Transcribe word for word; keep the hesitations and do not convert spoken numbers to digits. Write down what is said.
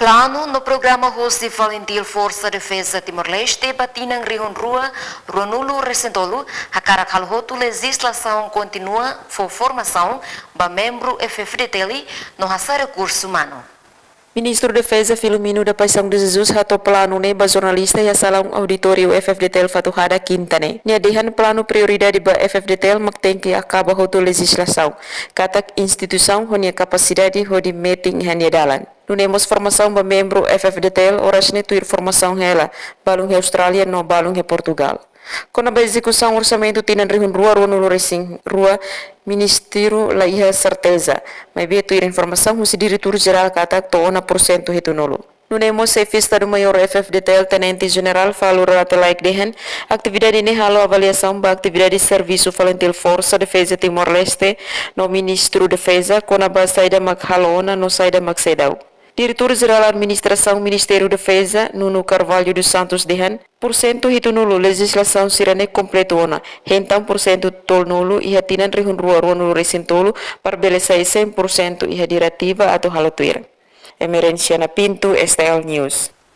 Planu no programa husi FALINTIL Forsa Defeza Timor-Leste ba tinan rihun rua, ruanulu resin tolu, hakarak halo hotu lejizlasaun kontinua fó formasaun ba membru F-FDTL no hasa'e rekursu umanu. Ministru Defeza Filomeno da Paixão de Jesus hato'o planu ne'e ba jornalista iha salaun auditóriu F-FDTL Fatuhada Kinta ne'e. Nia dehan planu prioridade ba F-FDTL mak tenke akaba hotu lejizlasaun, katak instituisaun ho nia kapasidade hodi metin iha nia dalan. Nune'e mós formasaun ba membru F-FDTL oras ne'e tuir formasaun hela, balun iha Austrália no balun iha Portugal. Kona-ba ezekusaun orsamentu tinan rihun rua, ruanulu resin rua, ministériu la iha serteza. Maibé tuir informasaun husi diretór jerál katak to'o ona pursentu hitunulu. Nune'e mós xefe Estadu Maiór F-FDTL Tenente Jenerál Falur Rate Laek dehan, atividade ne'e halo avaliasaun ba atividade servisu FALINTIL Forsa Defeza Timor-Leste no Ministru Defeza kona-ba saida mak halo ona no saida mak seidauk. Diretór Jerál Administrasaun Ministériu Defeza, Nuno Carvalho dos Santos dehan, pursentu hitunulu lejizlasaun sira-ne'e kompletu ona, entaun pursentu tolunulu iha tinan rihun rua, ruanulu resin tolu, para bele sai cem por cento iha diretiva atu halo tuir. Emerenciana Pinto, S T L News.